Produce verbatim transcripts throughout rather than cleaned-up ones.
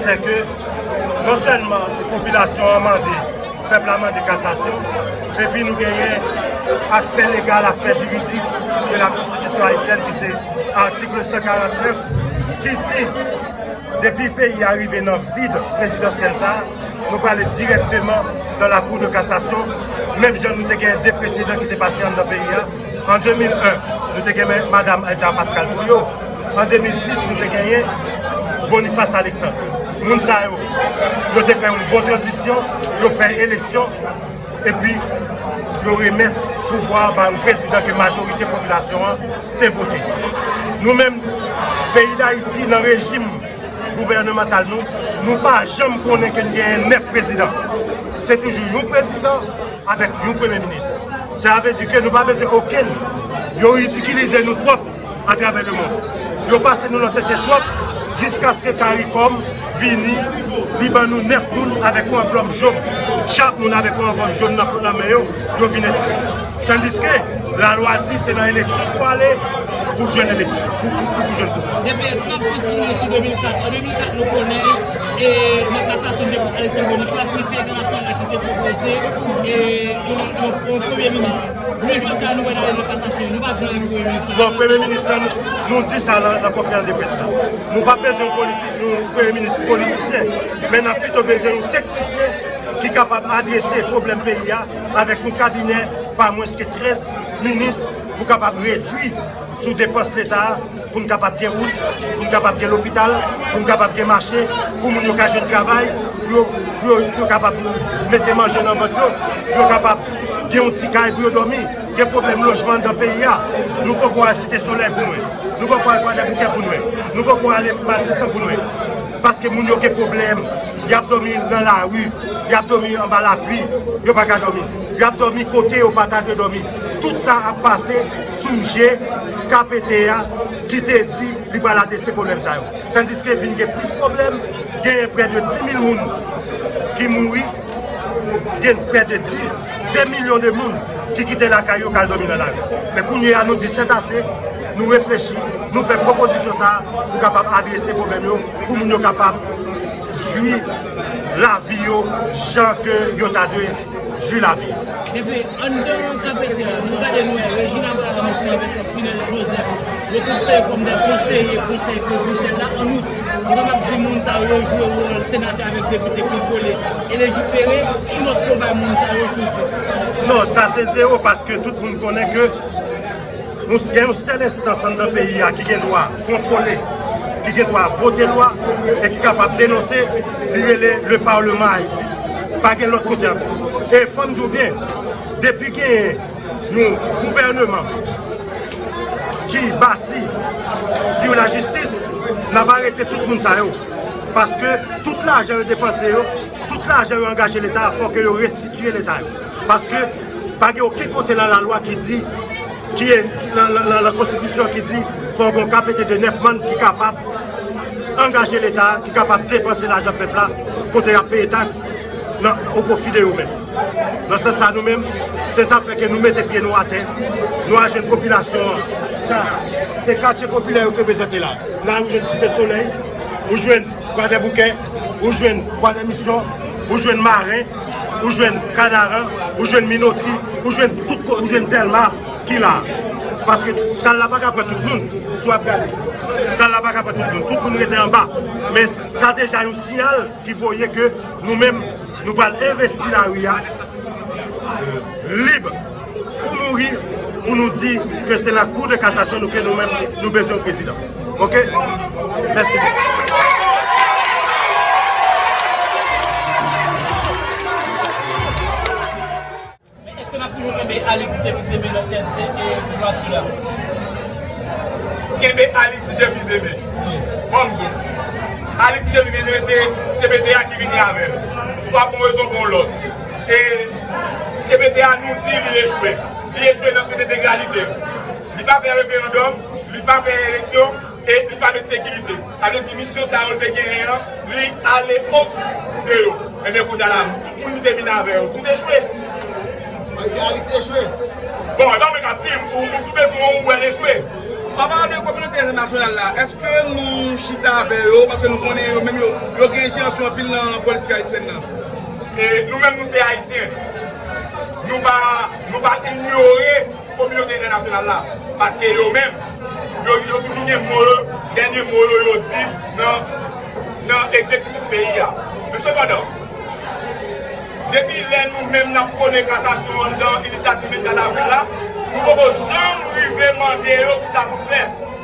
Se ke non sèlman popilasyon an mande, pèp la mande kasasyon, epi nou genyen aspè legal, aspè jiridik de la konstitisyon ayisyèn ki se atik san karant nèf ki di depi peyi a rive nan vid prezidansyèl sa a, nou prale dirèkteman nan la Cour de cassation, menm jan nou te gen de presedan ki te pase anndan peyi a. An de mil en, nou te gen madanm Aïda Pascal Touyo. An de mil sis, nou te genyen Boniface Alexandre. Moun sa yo, yo te fè yon bon tranzisyon, yo fè eleksyon, epi yo remèt pouvwa a ba yon prezidan ke majorite popilasyon an te vote. Nou menm, peyi Dayiti, nan rejim gouvènemantal nou, nou pa janm konnen ke n genyen nèf prezidan. Se toujou yon prezidan avèk yon premye minis. Sa vle di ke nou pa bezwen okenn. Yo ridikilize nou twòp atravè lemonn. Yo pase nou nan tenten twòp jiskaske CARICOM vini, li ban nou nèf moun avèk yon anvlòp jòn. Chak moun avèk yon anvlòp jòn nan, nan men yo, yo vin enskri. Tandiske lalwa di se nan eleksyon pou ale, pou jwenn eleksyon, pou, pou, pou, pou jwenn pouvwa. Depi si n ap kontinye sou de mil kat, an de mil kat nou konnen, e, nan kasasyon de Alexandre Boniface, men se entènasyonal la ki te pwopoze, e, yon, yon, yon premye minis. Men jodi a nou wè n ale nan kasasyon, nou pa di anyen pou premye minis la. Bon, premye minis la, nou, nou di sa nan, nan konferans de près la. Nou pa bezwen yon politik, yon premye minis politisyen, men n ap pito bezwen yon teknisyen ki kapab adrese pwoblèm peyi a avèk yon kabinè pa mwens ke trèz minis pou kapab redui sou depans Leta a, pou n kapab gen wout, pou n kapab gen lopital, pou n kapab gen mache, pou moun yo ka jwenn travay, pou yo, pou yo, pou yo kapab mete manje nan vant yo, pou yo kapab gen yon ti kay pou yo dòmi. Gen pwoblèm lojman anndan peyi a. Nou poko al Site Solèy pou nou wè. Nou poko al Kwadèboukè pou nou wè. Nou poko ale Matisan pou nou wè. Paske moun yo gen pwoblèm. Y ap dòmi nan lari. Y ap dòmi anba lapli. Yo pa ka dòmi. Y ap dòmi kote yo pa ta dwe dòmi. Tout sa ap pase sou je K P T a ki te di li pral adrese pwoblèm sa yo. Tandiske vin gen plis pwoblèm, genyen prè de dis mil moun ki mouri, gen prè de de milyon de moun ki kite lakay yo k al dòmi nan lari. Men kounye a nou di sètase, nou reflechi, nou fè pwopozisyon sa a pou kapab adrese pwoblèm yo, pou moun yo kapab jwi lavi yo jan ke yo ta dwe jwi lavi yo. Epi, anndan K P T a, nou gade nou wè Regina Abraham ansanm avèk Frinel Joseph, yo konsidere kòm de konseye konsèy prezidansyèl la. An out, nou kapab di moun sa yo jwe wòl senatè avèk depite, kontwole e lejifere. Ki nòt pou bay moun sa yo sou dis? Non, sa se zewo, paske tout moun konnen ke nou gen yon sèl enstans anndan peyi a ki gen dwa kontwole, ki gen dwa vote lwa e ki kapab denonse, li rele le Parlement haïtien. Pa gen lòt kote ankò. E fò m di w byen, depi genyen yon gouvèneman ki bati sou lajistis, n ap arete tout moun sa yo. Paske tout lajan yo depanse yo, tout lajan yo angaje Leta a, fò ke yo restitiye Leta yo. Paske pa gen okenn kote nan lalwa ki di, ki e, nan, nan, nan, nan konstitisyon ki di fò gen yon K P T de nèf manm ki kapab angaje Leta a, ki kapab depanse lajan pèp la, kote y ap peye taks nan, o pwofi de yo menm. Nan sans sa, nou menm, se sa fè ke nou mete pye nou atè, nou al jwenn popilasyon an. Sa, se katye popilè yo ki reprezante la. La, ou jwenn Site Solèy, ou jwenn Kwadèboukè, ou jwenn Kwadèmisyon, ou jwenn Maren, ou jwenn Kanaran, ou jwenn Minotri, ou jwenn tout ko-, ou jwenn Dèlma ki la. Paske sal la pa ka pran tout moun, si w ap gade. Sal la pa ka pran tout moun. Tout moun rete anba. Men sa deja yon siyal ki voye ke nou menm, nou pral envesti lari a, lib ou mouri, pou nou di ke se la Cour de cassation nou, ke nou menm, nou bezwen yon prezidan. Oke? Mèsi. Men èske n ap toujou kenbe Alix Didier Fils-Aimé nan tèt, e, e, priyati la? Kenbe Alix Didier Fils-Aimé. Wi. Bon, m di w. Alix Didier Fils-Aimé se C P T A ki vini avè l. Swa pou yon rezon pou yon lòt. E C P T A nou di li echwe. Li echwe nan tout entegralite. Li pa fè referandòm, li pa fè eleksyon, e li pa met sekirite. Sa vle di misyon sa yo l te genyen an, li ale o de yo. Ebyen, kounye a la, tout moun li te vin avè yo, tout echwe. Sa vle di Alix echwe. Bon, e pa mwen k ap di l, ou, ou sou beton an, ou wè l echwe. An palan de kominote entènasyonal la, èske nou chita avè yo? Paske nou konnen yo menm yo, yo gen enjerans anpil nan politik ayisyèn nan. E nou menm nou se Ayisyen. Nou pa, nou pa inyore kominote entènasyonal la. Paske yo menm, yo, yo toujou gen mo yo, dènye mo yo, yo di nan, nan egzekitif peyi a. Men sepandan, depi lè nou menm n ap pwone kasasyon anndan inisyativ vennkat avril la, nou poko janm rive mande yo kisa pou n fè.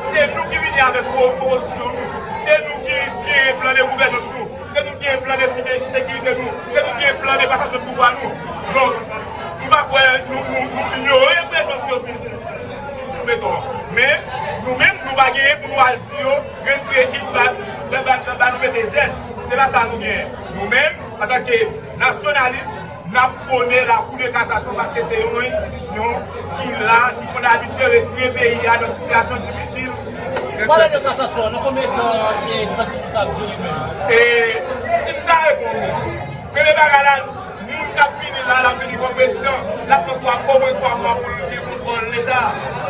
Se nou ki vini avèk pwo-, pwopozisyon nou. Se nou ki genyen plan de gouvènans nou. Se nou ki genyen plan de seke-, sekirite nou. Se nou ki genyen plan de pasasyon de pouvwa nou. Donk, m pa kwè nou, nou, nou inyore prezans yo sou, sou, sou, sou, sou beton an. Men, nou menm, nou pa genyen pou nou al di yo, retire X ba, ba, ba, ba, ba nou mete Z. Se pa sa nou genyen. Nou menm, antanke nasyonalis, n ap pwone Lakou de Kasasyon paske se yon enstitisyon ki la, ki konn abitye retire peyi a nan sitiyasyon difisil. Palè de kasasyon, nan konbyen tan, e, tranzisyon sa ap dire menm? E si m ta reponn ou, premye bagay la, moun k ap vini la, l ap vini kòm prezidan, l ap pran twa, omwen twa mwa pou l gen kontwòl Leta.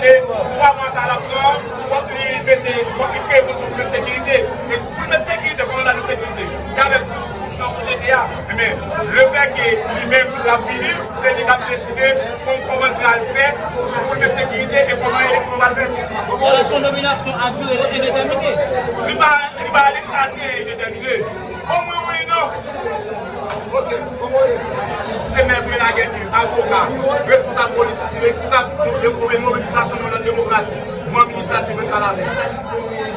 E twa mwa sa l ap pran, fòk li mete, fòk li kreye kondisyon pou l met sekirite. E si pou l met sekirite, kòman l ap met sekirite? Se avèk tout kouch nan sosyete a. Men, lefètke li menm l ap vini, se li k ap deside kò-, kòman l pral fè pou l met sekirite e kòman eleksyon pral fèt. Alò, se yon nominasyon a dire endetèmine? Li pa, li pa a dire endetèmine. Omwen wi, non. Se mèt Lagèt, avoka, responsab politik, responsab de, de mobilizasyon nan lòd demokratik, manm inisyativ vennkat avril.